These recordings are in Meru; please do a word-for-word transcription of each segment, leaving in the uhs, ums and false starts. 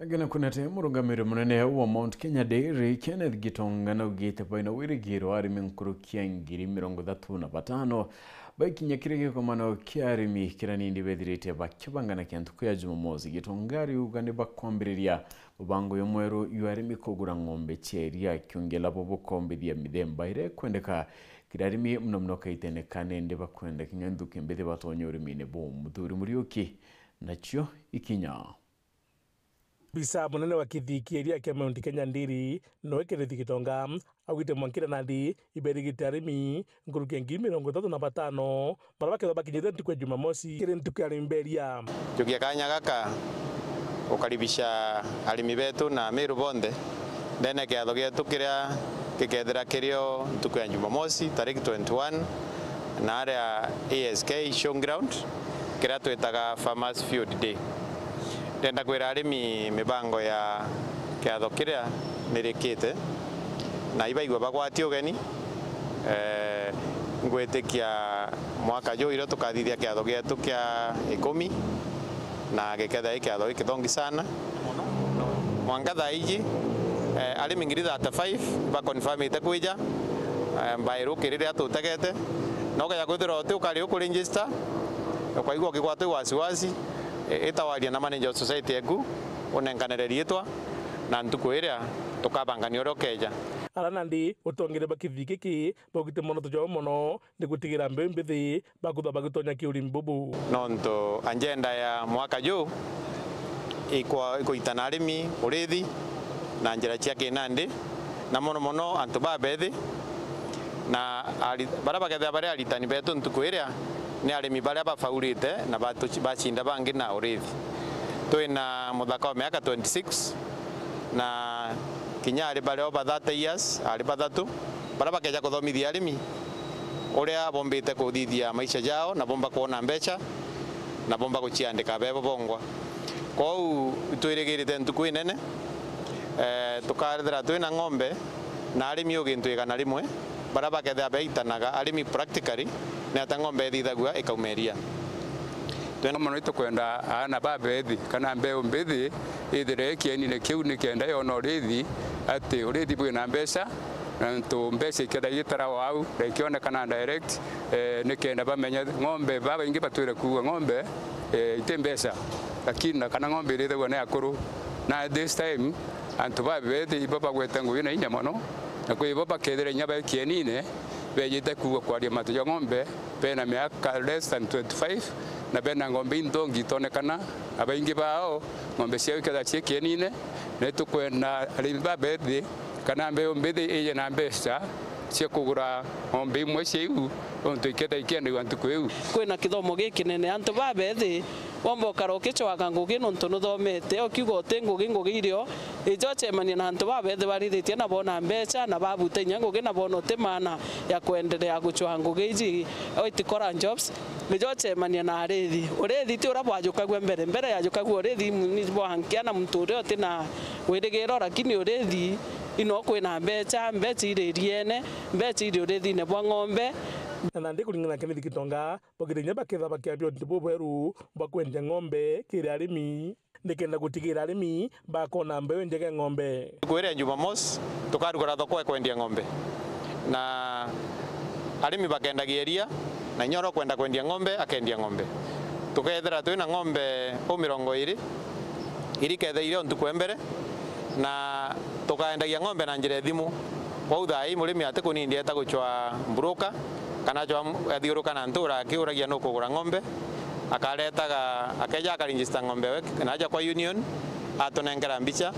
Angina kunete murungamiri munene wa Mount Kenya Dairy, Kenneth Gitonga, naugite baina wirigiro arimi nkuruki ya ngiri mirongo ithatu na batano baikinya kiri gikomano kia arimi kiria nindi bethirite bakibangana kia ntuku ya Jumamosi. Gitonga ariuga ni bakwambiriria mubango yo mweru jwa arimi kugura ng'ombe cia iria, akiongela bo bukombithia mithemba iria ikwendeka kiri arimi, muno muno kaitene ka nindi bakwenda kinya nthuki mbithi batonye urimine buu. Muthuri Muriuki nacio ikinya. Bisa munene wa kithii kia iria kia Mount Kenya Dairy, noe Kenneth Gitonga, augite mwankira nandi iberigite arimi nkuruki ya ngiri mirongo ithatu na batano, baria bakethwa bakinyite ntuku ya Jumamosi kiri ntuku ya arimi beria. Njukia kanya gaka gukaribisha arimi betu na Meru bonthe ndene kiatho gietu kiria gikethira kirio ntuku ya Jumamosi, tariki twenty-one, na aria A S K Showground, kiria twitaga Farmers Field Day. Ndenda kwira arimi mibango ya kiatho kiria nirikite, na ibaigua bagwatie ugeni. Eh, ngwitikia mwaka juu irio tukathithia kiatho gietu kia ikumi, na gikethira i kiatho gikithongi sana. Mwanka thaa iji, eh, arimi ngiri thirty-five baconfirmite kwija, eh, mbairukiri riria tutegete. Na ukeja kwithirwa uti ukari ukuregister, ukaigua ukigwatwa i wasiwasi, eh, ita waria na manager of society eku, unenkanire riitwa na ntuku iria tukabangania uria ukeja. Ara nandi utongere ba kithii giki baugite mono tujao mono ni gutigira mbeu mbithi bakuthwa bagitonya kiurimi bubu. Nontu agenda ya mwaka juu ikwa-, ikuitana arimi, urithi na njira cia kinandi, na mono mono antu babethi, na ari-, baria bakethira bari aritani betu ntuku iria ni arimi baria bafaurite na batu-, bacinda bangi na urithi. Twina muthaka wa miaka twenty-six, na kinya ari bario ba thirty years, ari bathatu, baria bakeja kuthomithia arimi uria bombite kuthithia maisha jao na bomba kwona mbeca na bomba guciandika bebo bongwa. Kwou itwirigirite ntuku inene, eh, tukethira twina ng'ombe na arimi u gintu igana rimwe, baria bakethira beitanaga arimi practically ni ata ng'ombe ithithagua ikauma iria. Twina mono itukwenda aana babethi kana mbeu mbithi ithire kienine kiu nikenda yona urithi, ati urithi bwina mbeca, na ntu mbeca ikenda igitara o au na ikionekana direct, eh, nikenda bamenya ng'ombe babaingi batwire kuuga ng'ombe, eh, iti mbeca, lakini na kana ng'ombe irithagua ni akuru. Na this time, antu babethi ibo bagwete ngugi na inya mono, na kwi ibo bakethira inya be kienine, bejite kuuga kwaria mantu ja ng'ombe, bena miaka less than twenty-five, na bena ng'ombe inthongi itonekana, abaingi bao ng'ombe ciao ikethira cie kienine, na itukwenda arimi babethi kana mbeu mbithi ije na mbeca cia kugura ng'ombe imwe cia iu, untu ikethira ikiendagua ntuku iu. Kwina kithomo gikinene, antu babethi womba ukara ukicwaga ngugi nontu nuthomete, ukiuga uti ngugi, ngugi irio, ija ucemania na antu babethi barithitie na bona mbeca, na babuta inya ngugi, na bona uti maana ya kwenderea gucwa ngugi iji, white collar jobs, ija ucemania na arithi. Urithi ti uria bwajukagua mbere. Mbere yajukagua urithi ni bwa nkia na muntu uria uti na wirigiro, lakini urithi ino kwina mbeca, mbeca iri iriene, mbeca iri urithine bwa ng'ombe. Na nandi kuringana na Kenneth Gitonga, bagire inya bakethira bakiambia untu bubweru bwa kwendia ng'ombe kiri arimi, nikenda gutigira arimi bakona mbeu njega ya ng'ombe. Ntuku iria ya Jumamosi, tukaruga thoko ya kwendia ng'ombe. Na arimi bakendagia iria, na inya uria ukwenda kwendia ng'ombe, akendia ng'ombe. Tukethira twina ng'ombe u mirongo iri, iri ikethire o ntuku ya mbere, na tukaendagia ng'ombe na njira ya thimu. Kwou thaa ii murimi atikunindi eta gucwa broker, kana acwa m-, athiuruka na ntura akiuragia nukugura ng'ombe, akaretaga, akeja akaregister ng'ombe we, na aja kwa union, atunenkera mbicha,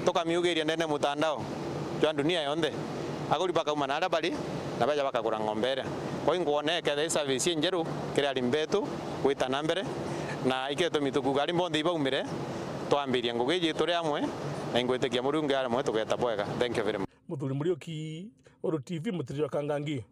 tukamiugiria ndene mutandao jwa dunia yonthe. Aguri bakauma na aria bari, na beja bakagura ng'ombe iria. Kwou inkwona ikethira i service injeru kiri arimi betu gwita na mbere, na ikio gitumi tukuuga arimi bonthe ibaumire, twambirie ngugi iji turi amwe, na ingwitikia Murungu ari amwe tugeta bwega. Thank you very much. Muthuri Muriuki, Uru T V, Mutiri jwa Kangangi.